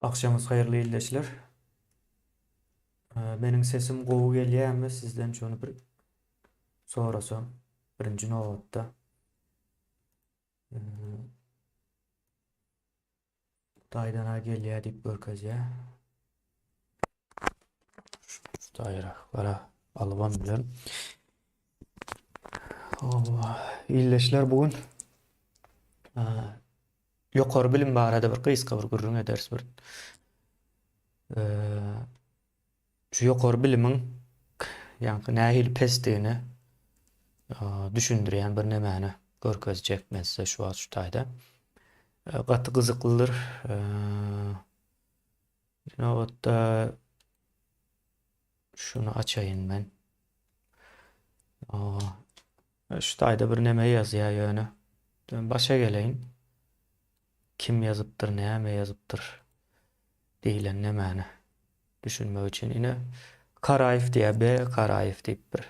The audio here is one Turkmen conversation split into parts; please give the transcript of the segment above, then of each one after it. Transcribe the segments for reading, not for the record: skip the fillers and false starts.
Agşamyňyz haýyrly ildeşler. Meniň sesim gowy gelýärmi sizden şony bir sorasam birinji nobatda. Daýdana gelýär diýip görkezýär. Şu daýra gara alybam bilen. Ildeşler bu gün ýokary bilim barada bir gysga bir gürrüň ederis bir. Şu ýokary bilimiň ýaňky nähili pesdigini düşündirýän bir nemäni görkezjek men size şu wagt şu taýda. Gaty gyzyklydyr. Nobatda şuny açaýyn men. Şu taýda bir neme ýazýar ýöne. Başa geleýin. Kim ýazypdyr, näme ýazypdyr diýlen nemäni düşünmek üçin ine Karaýew diýýär, B. Karaýew diýip bir.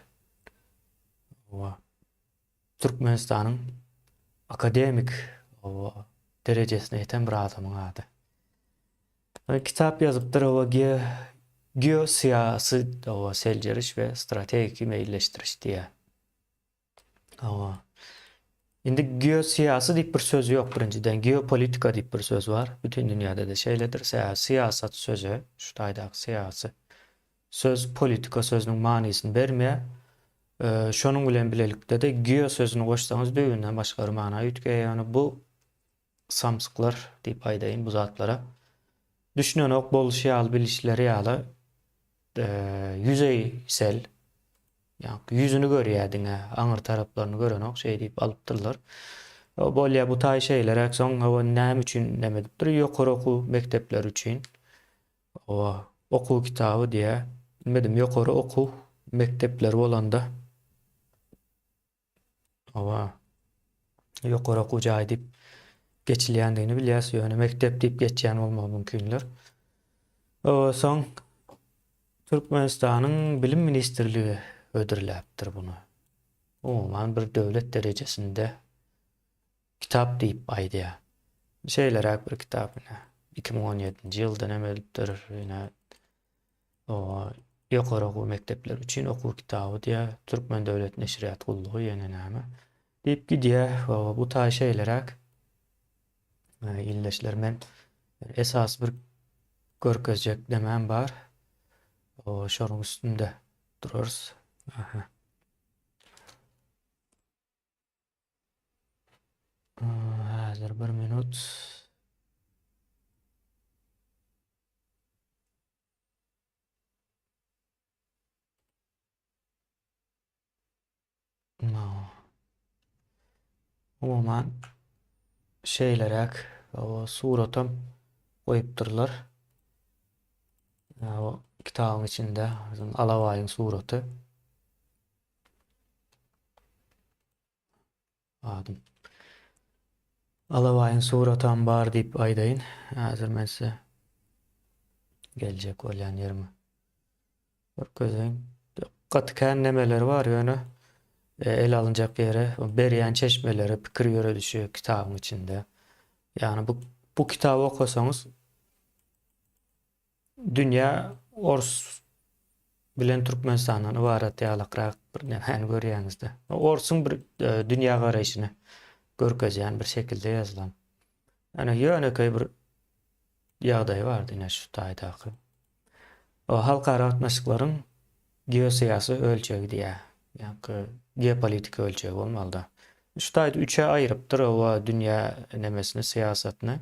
Owa. Türkmenistanyň akademik owa derejesine ýeten bir adamyň ady. Kitap ýazypdyr owa ge geosyýasy owa seljeriş we strategiki meýilleşdiriş diýýär. Hawa. Indi geosyýasy diýip bir söz ýok birinjiden. Geopolitika diýip bir söz bar. Bütin dünýäde-de şeýledir. Sebäbi syýasat sözi, şu taýdaky syýasy söz politika sözüniň manysyny bermeýär. Şonuň bilen bilelikde-de geo sözüni goşsaňyz düýbünden başga bir mana üýtgeýär. Ýöne bu samsyklar diýip aýdaýyn bu zatlara. Düşünenok boluşy ýaly bilişleri ýaly ýüzeýsel ýa-ni ýüzüni görýär diňe aňyr taraplaryny görenok şeý diýip alypdyrlar. Bolýar bu taý şeýleräk soň hawa näme üçin näme edipdir ýokary okuw mekdepleri üçin hawa okuw kitaby diýýär. Bilmedim ýokary okuw mekdepleri bolanda Hawa. Ýokary okuw jaýy diýip geçilýändigini bilýäs, ýöne mekdep diýip geçýän bolmagy mümkindir. Soň Türkmenistanyň Bilim ministrligi hödürläpdir buny. Umuman bir döwlet derejesinde kitap diýip aýdýar. Şeýleräk bir kitap ine. 2017-nji ýylda näme edipdir, ine Ýokary okuw mekdepleri üçin okuw kitaby diýýär. Türkmen döwlet neşirýat gullugy ýene näme diýip gidýär. Bu taý şeýleräk. Ildeşler men esasy bir görkezjek nemäm bar. Şonuň üstünde durarys. Aha. Häzir bir minut. Umuman şeýleräk suratam goýupdyrlar. O kitabyň içinde Alabaýyň suraty. Adym. Alabaýyň suratam bar diýip aýdaýyn. Häzir men size geljek bolýan ýerimi görkezeýin. Gaty kän nemeleri bar ýöne e, el alynjak ýeri, berýän çeşmeleri, pikir ýöredişi kitabyň içinde. Ýagny bu bu kitaby okasaňyz Dünýä ors bilen Türkmenistandan ybarat ýalakrak bir nämäni görýäňizde. Orsuň bir e, dünýä garaýşyny görkezýän bir şekilde ýazylan. Ýöne ýönekeý bir ýagdaý bardy ine şu taýdaky. O halkara gatnaşyklaryň geosyýasy ölçegi diýýär. Ýa-da geopolitika ölçegi bolmalyda. Şu taýda üçe aýrypdyr o dünýä nemesini, syýasatyny.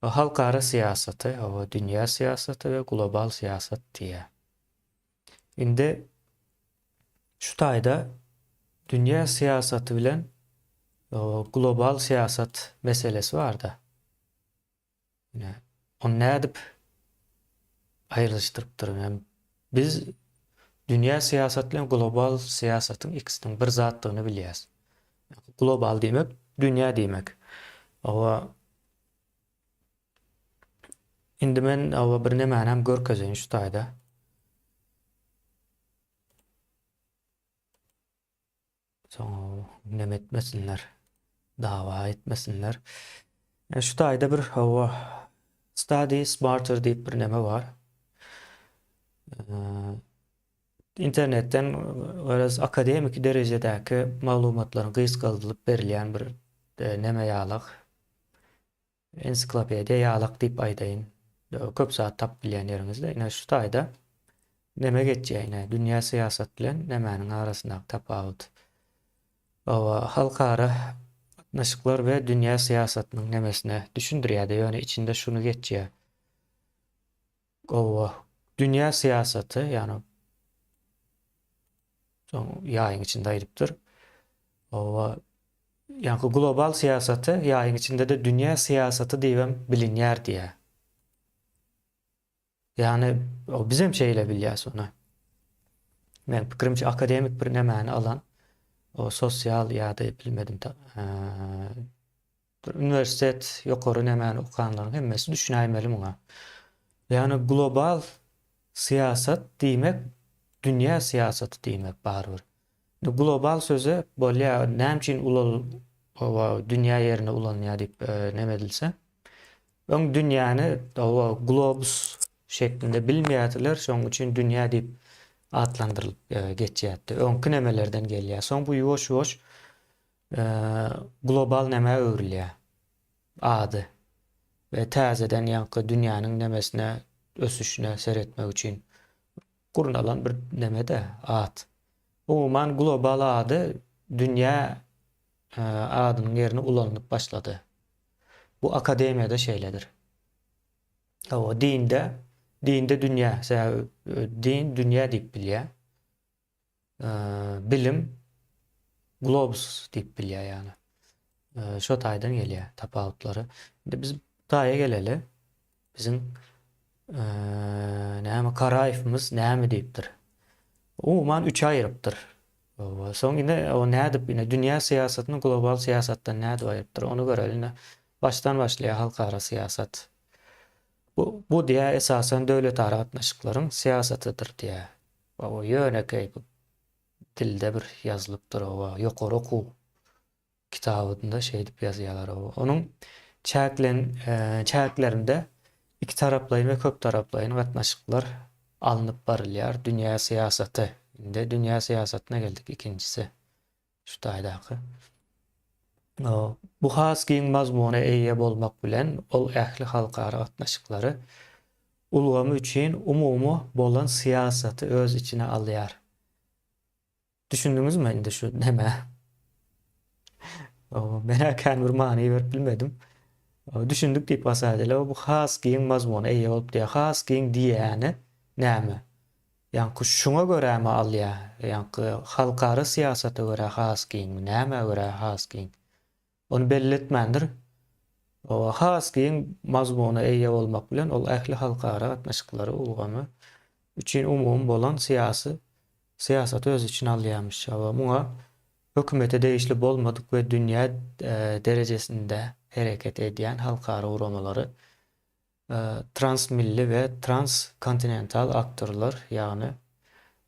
Halkara syýasaty, hawa, dünýä syýasaty we global syýasat diýýär. Indi şu taýda dünýä syýasaty bilen global syýasat meselesi bar-da. Ine, ony nädip aýrylyşdyrypdyr? Ýa biz dünýä syýasaty bilen global syýasatyň ikisiniň bir zatdygyny bilýäris. Global diýmek dünýä diýmek. Hawa, Indi men awa bir nemänem görkezeýin şu taýda. Soň neme etmesinler. Dawa etmesinler. E, şu taýda bir hawa. Study Smarter diýip bir neme bar. Internetden garaz akademiki derejedäki maglumatlaryň gysgaldylyp berilýän bir neme ýalak. Ensiklopediýa ýalak diýip aýdaýyn. Köp zat tapyp bilýän ýeriňizde. Ine şu taýda neme geçýär ine dünýä syýasat bilen nemäniň arasyndaky tapawut. Hawa, halkara gatnaşyklar we dünýä syýasatynyň nemesine düşündirýär-de ýöne içinde şuny geçýär. Hawa, dünýä syýasaty, ýagny soň ýaýyň içinde aýdypdyr. Hawa, ýaňky global syýasaty ýaýyň içinde-de dünýä syýasaty diýibem bilinýär diýýär. Ýagny bizem şeýle bilýäs ony. Men pikirimçe akademik bir nemäni alan o sosial ýa-da bilmedim bir uniwersitet ýokary nemäni okanlaryň hemmesi düşünäýmeli muňa. Ýagny global syýasat diýmek dünýä syýasaty diýmek barybir. Indi global sözi bolýa näme üçin ulal oba dünýä ýerine ulanylýar diýip neme edilse. Öň dünýäni oba globus şeklinde bilmeýärdiler, şonuň üçin dünýä diýip atlandyrylyp geçýärdi. Öňki nemelerden gelýär. Soň bu ýuwaş-ýuwaş global nämä öwrülýär ady we täzeden ýaňky dünýäniň nemesine ösüşine seretmek üçin gurnalan bir neme-de at. Umuman global ady dünýä adynyň ýerine ulanylyp başlady. Bu akademiýada şeýledir. Hawa, dinde, dinde dünýä, sebäbi din dünýä diýip bilýär. Bilim globus diýip bilýär ýagny. Şo taýdan gelýär tapawutlary. Indi biz taýa geleli. Biziň näme Karaýewimiz näme diýipdir? Umuman üçe aýyrypdyr. Soň ine o nädip ine dünýä syýasatyny global syýasatdan nädip aýyrypdyr? Ony göreli ine. Başdan başlaýar halkara syýasat. Bu bu diýä esasan döwletara gatnaşyklaryň syýasatydyr diýä. Hawa, ýönekeý bu dilde bir ýazylypdyr hawa, ýokary okuw kitabynda şeýdip ýazýarlar hawa. Onuň çäklen çäklerinde ikitaraplaýyn we köptaraplaýyn gatnaşyklar alnyp barylýar. Dünýä syýasaty. Indi dünýä syýasatyna geldik ikinjisi. Şu taýdaky. Bu has giň mazmuna eýe bolmak bilen, ol ähli halkara gatnaşyklary ulgamy üçin umumy bolan syýasaty öz içine alýar. Düşündiňizmi indi şu nämä? Men-ä kän bir many berip bilmedim. Düşündik diýip hasap edeli. Bu has giň mazmuna eýe bolup diýýär. Has giň diýýäni näme? Ýaňky şuňa görämi alýa? Ýaňky halkara syýasata görä has giňmi? Nämä görä has giň? Ony belli etmändir. Oba has giň mazmuna eýe bolmak bilen ol ähli halkara gatnaşyklary ulgamy üçin umumy bolan syýasy syýasaty öz içine alýarmyş. Oba muňa hökümete degişli bolmadyk we dünýä derejesinde hereket edýän halkara guramalary transmilli we transkontinental aktorlar, ýagny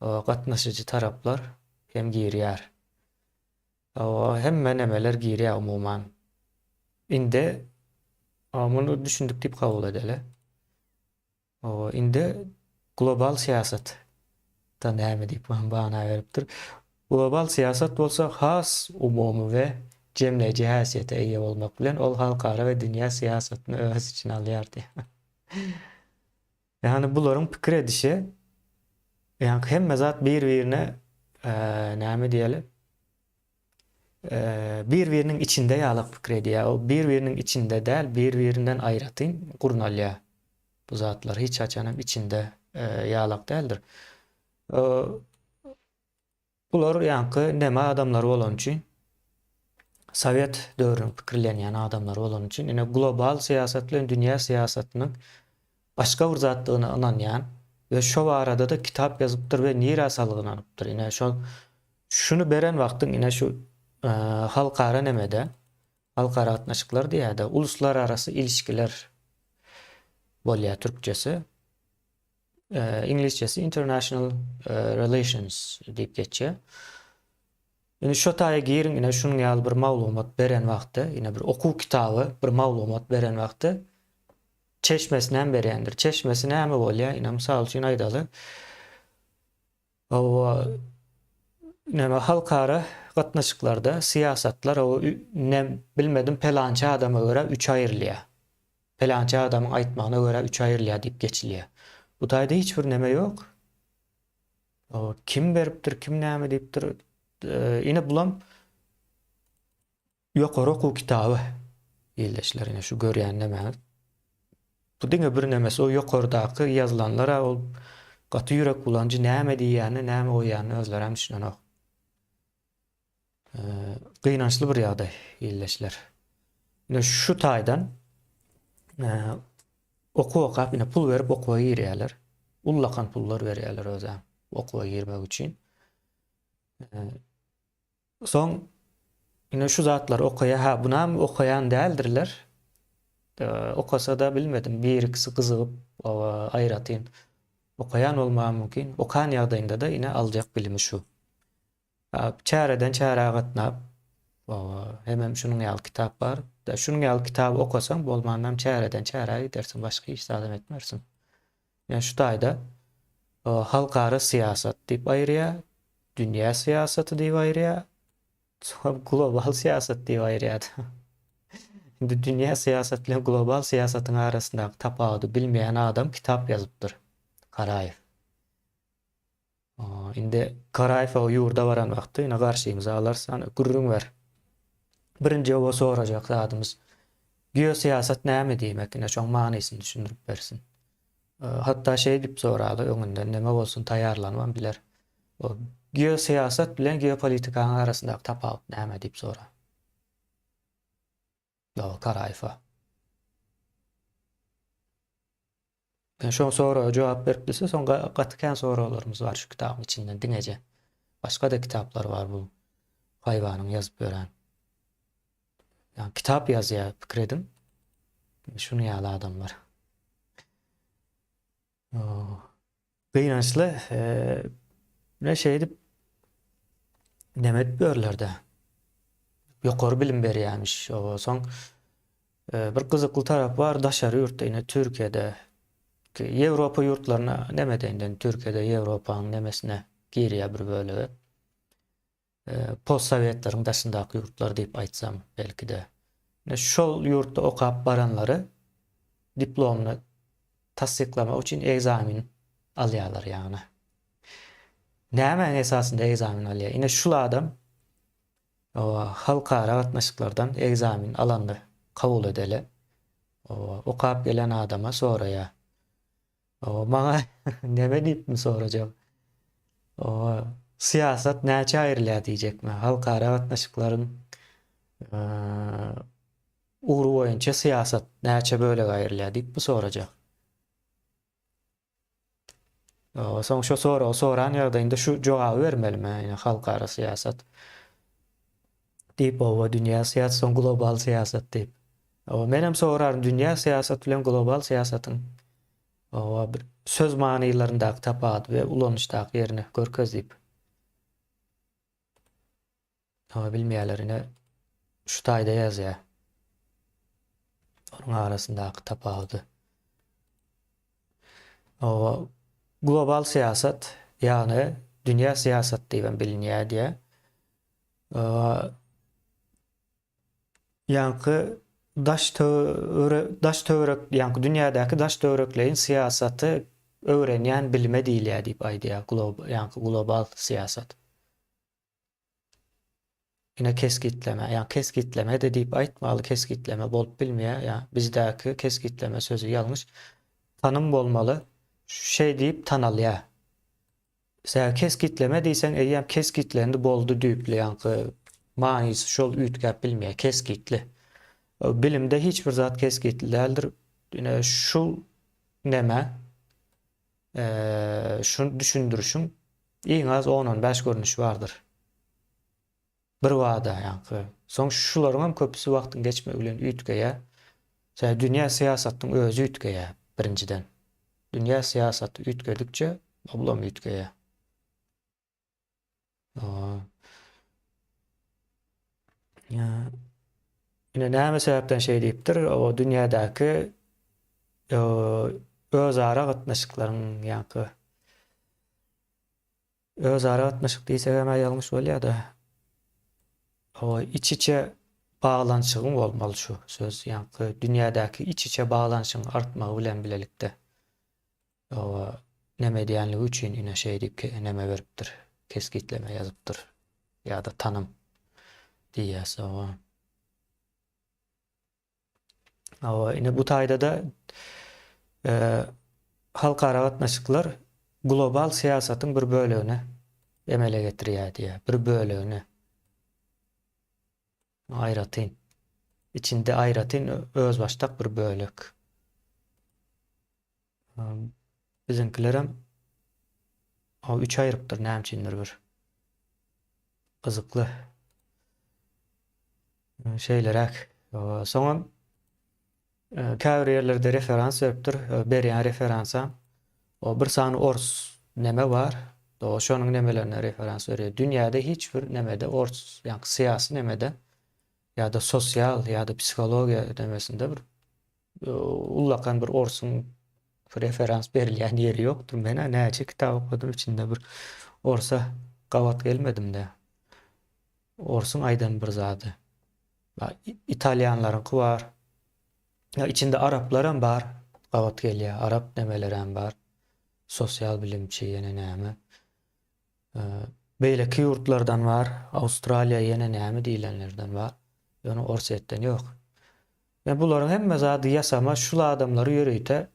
gatnaşyjy taraplar hem girýär. Hemme nemeler girýär umuman. Indi muny düşündik diýip kabul edeli. Indi global syýasat da näme diýip bana beripdir. Global syýasat bolsa has umumy we jemleýji häsiýete eýe bolmak bilen, ol halkara we dünýä syýasatyny öz içine alýar diýýär. Ýagny bularyň pikir edişi, ýagny hemme zat bir-birine näme diýeli, bir-biriniň içinde ýalak pikir edýär. Ol bir-biriniň içinde däl, bir-birinden aýratyn gurnalýar. Bu zatlar hiç haçan hem içinde ýalak däldir. Bular ýaňky neme adamlary bolany üçin, sowet döwrüniň pikirlenýän adamlary bolany üçin, ine global syýasat bilen dünýä syýasatynyň başga bir zatdygyna ynanýan we şo barada-da kitap ýazypdyr we nirä salgylanypdyr. Ine şol şuny beren wagtyň ine şu halkara nemede, halkara gatnaşyklar diýýär-de, uluslararasy ilişkiler bolýar türkçesi. Iňlisçesi International Relations diýip geçýär. Indi şo taýa giriň, ine şunuň ýaly bir maglumat beren wagty, ine bir okuw kitaby bir maglumat beren wagty. çeşmesini hem berýändir. Çeşmesi näme bolýar? Ine mysal üçin aýdaly. Hawa, näme halkara gatnaşyklarda syýasatlar o ne bilmedim pelança adama görä üç aýrylýar. Pelança adamyň aýtmagyna görä üç aýrylýar diýip geçilýär. Bu taýda hiç bir neme ýok. O kim beripdir, kim näme diýipdir. Ine bulam Ýokary okuw kitaby ildeşler ine şu görýän nemäňiz. Bu diňe bir nemesi o ýokardaky ýazylanlar-a ol gaty ýürek bulanjy näme diýýänine näme goýýanyna özlerem düşünenok. Gynançly bir ýagdaý ildeşler. Ine şu taýdan okuw okap ine pul berip okuwa girýärler. Ullakan pullar berýärler özem okuwa girmek üçin. Soň ine şu zatlary okaýar. Ha, bunam okaýan däldirler. Okasa-da bilmedim, bir-ikisi gyzygyp, aýratyn okaýan bolmagy mümkin. Okan ýagdaýynda-da ine aljak bilimi şu. Çäreden çärä gatnap, hemem şunuň ýaly kitap bar. Şunuň ýaly kitaby okasaň, bolmandam çäreden çärä gidersiň, başga hiç zadam etmersiň. Ýa şu taýda halkara syýasat diýip aýyrýar, dünýä syýasaty diýip aýyrýar, soňam global syýasat diýip aýyrýar. Indi dünýä syýasat bilen global syýasatyň arasyndaky tapawudy bilmeýän adam kitap ýazypdyr. Garaýew. Indi Garaýew o ýurda baran wagty ine garşymyza alarys, hany gürrüň ber. Birinji oba sorajak zadymyz geosyýasat näme diýmek, ine şoň manysyny düşündirip bersin. Hatda şeý diýip soraly öňünden neme bolsun taýýarlanybam biler. O geosyýasat bilen geopolitikanyň arasyndaky tapawut näme diýip sora. Ýok, Garaýewa. Men şoň soraga jogap berip bilse, soň gaty kän soraglarymyz bar şu kitabyň içinden diňeje. Başga-da kitaplar bar bu haýwanyň ýazyp ýören. Ýa kitap ýazýar, pikir ediň. Şuny ýaly adamlar. Gynançly, ne şeýdip neme edip ýörler-de. Ýokary bilim berýärmiş. Soň bir gyzykly tarapy bar, daşary ýurtda, ine Türkiýede, Ýewropa ýurtlaryna neme edeýin, Türkiýede Ýewropanyň nemesine girýär bir bölegi. Postsowetleriň daşyndaky ýurtlar diýip aýtsam, belki-de. Ine, şol ýurtda okap baranlary diplomyny tassyklamak üçin ekzamen alýarlar, ýagny. Nämäň esasynda ekzamen alýar? Ine, şul adam halkara gatnaşyklardan ekzamen alandy, kabul edeli. Okap gelen adama soraýar. Maňa neme diýipmi sorajak. Owa, syýasat näçe aýrylýar diýjekmi? Halkara gatnaşyklaryň ugry boýunça syýasat näçe bölege aýrylýar diýipmi sorajak. Owa, soň şo soragy soran ýagdaýynda şu jogaby bermelimi? Ýa halkara syýasat diýip, owa, dünýä syýasat, soň global syýasat diýip. Owa, menem soraryn, dünýä syýasat bilen global syýasatyň owa bir söz manylaryndaky tapawudy we ulanyşdaky ýerini görkez diýip. Owa, bilmeýärler ine şu taýda ýazýar. Onuň arasyndaky tapawudy. Owa, global syýasat, ýagny dünýä syýasat diýibem bilinýär diýýär. Owa, Ýaňky daş töwere daş töwerek ýaňky dünýädäki daş töwerekleýin syýasaty öwrenýän bilime diýilýär diýip aýdýar glob ýaňky global syýasat. Ine kesgitleme, ýa kesgitleme-de diýip aýtmaly, kesgitleme bolup bilmeýär, ýa bizdäki kesgitleme sözi ýalňyş. Tanym bolmaly, şeý diýip tanalýar. Sebäbi kesgitleme diýseň eýýäm kesgitlendi boldy düýpli ýaňky manysy şol üýtgäp bilmeýär kesgitli. Bilimde hiç bir zat kesgitli däldir. Ine şu neme şu düşündirişiň iň az on-on bäş görnüşi bardyr. Bir bada ýaňky. Soň şularyň hem köpüsi wagtyň geçmegi bilen üýtgeýär. Sebäbi dünýä syýasatynyň özi üýtgeýär birinjiden. Dünýä syýasaty üýtgedikçe bulam üýtgeýär. Ine näme sebäpden şeý diýipdir? O dünýädäki. Özara gatnaşyklaryň ýaňky özara gatnaşyk diýsegem-ä ýalňyş bolýa-da. Hawa, iç-içe baglanyşygyň bolmaly şu söz ýaňky dünýädäki iç-içe baglanyşygyň artmagy bilen bilelikde. Hawa, neme edýänligi üçin ine şeý diýip neme beripdir, kesgitleme ýazypdyr ýa-da tanym diýýäs hawa. Hawa, ine bu taýda-da halkara gatnaşyklar global syýasatyň bir bölegini emele getirýär diýýär. Bir bölegini. Aýratyn. Içinde aýratyn özbaşdak bir bölek. Biziňkilerem üç aýrypdyr näme üçindir bir. Gyzykly. Şeýleräk. Soňam käbir ýerlerde referans beripdir. Berýän referansam o bir sany ors neme bar. O şonuň nemelerine referans berýär. Dünýäde hiç bir nemede ors, ýagny syýasy nemede ýa-da sosial ýa-da psihologiýa nemesinde bir ullakan bir orsuň referans berilýän ýeri ýokdur. Men-ä näçe kitap okadym içinde bir orsa gabat gelmedim-de. Orsuň aýdan bir zady. Italýanlaryňky bar. Ýa içinde araplaram bar. Gabat gelýär. Arap nemelerem bar. Sosial bilimçi ýene näme. Beýleki ýurtlardan bar. Awstraliýa ýene näme diýlenlerden bar. Ýöne Orsýetden ýok. Ýa bularyň hemme zady ýasama şul adamlary ýörite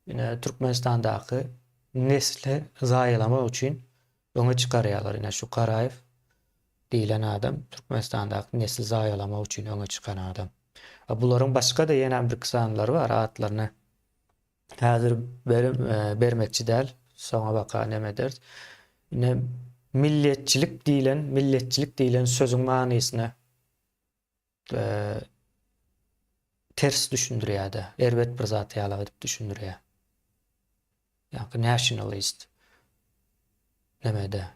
ine Türkmenistandaky nesli zaýalamak üçin öňe çykarýarlar. Ine şu Garaýew diýlen adam Türkmenistandaky nesli zaýalamak üçin öňe çykan adam. A bularyň başga-da ýene birki sanlary bar atlaryny häzir bermekçi däl. Soňa baka neme ederis. Ine milletçilik diýlen, milletçilik diýlen sözüň manysyna ters düşündirýär-de, erbet bir zat ýalak edip düşündirýär. Ýa-da nationalist nemede.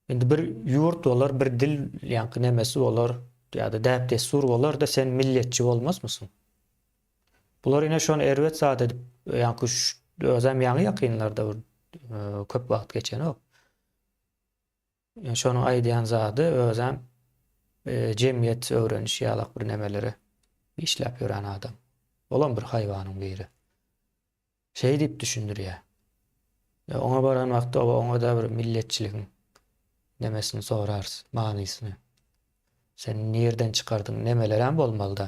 Indi bir ýurt bolar, bir dil ýa-da nemesi bolar, ýa-da däp-dessur bolar-da sen milletçi bolmazmysyň? Bular ine şony erbet zat edip, ýa-da özem ýaňy ýakynlarda bir köp wagt geçenok. Şonuň aýdýan zady özem jemgyýet öwreniş ýalak bir nemeleri işläp ýören adam. Olam bir haýwanyň biri. Şeý diýip düşündirýär. Oňa baran wagtda oňa-da bir milletçiligiň nemesini sorarys, manysyny. Sen nirden çykardyň, nemelerem bolmaly-da.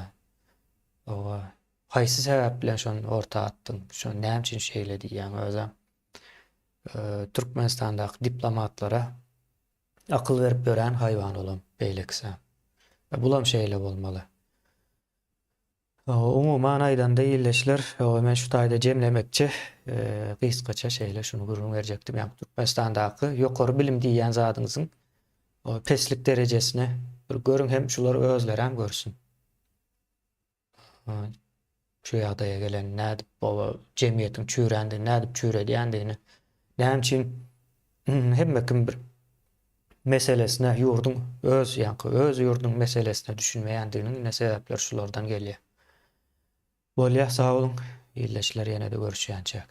Oba, haýsy sebäp bilen şony orta atdyň, şony näme üçin şeýle diýýäň özem. Türkmenistandaky diplomatlara akyl berip ýören haýwan olam beýlekisem. Bulam şeýle bolmaly. Umuman aýdanda ildeşler, men şu taýda jemlemekçi, gysgaça şeýle şuny gürrüň berjekdim. Ýagny Türkmenistandaky ýokary bilim diýýän zadyňyzyň peslik derejesini bir görüň hem şular özlerem görsün. Şu ýagdaýa gelen nädip oba jemgyýetiň çüýrändigini, nädip çüýredýändigini, näme üçin hemme kim bir meselesine ýurduň öz ýaňky öz ýurduň meselesine düşünmeýändiginiň ine sebäpleri şulardan gelýär. Bolýar sag boluň ildeşler ýene-de görüşýänçäk.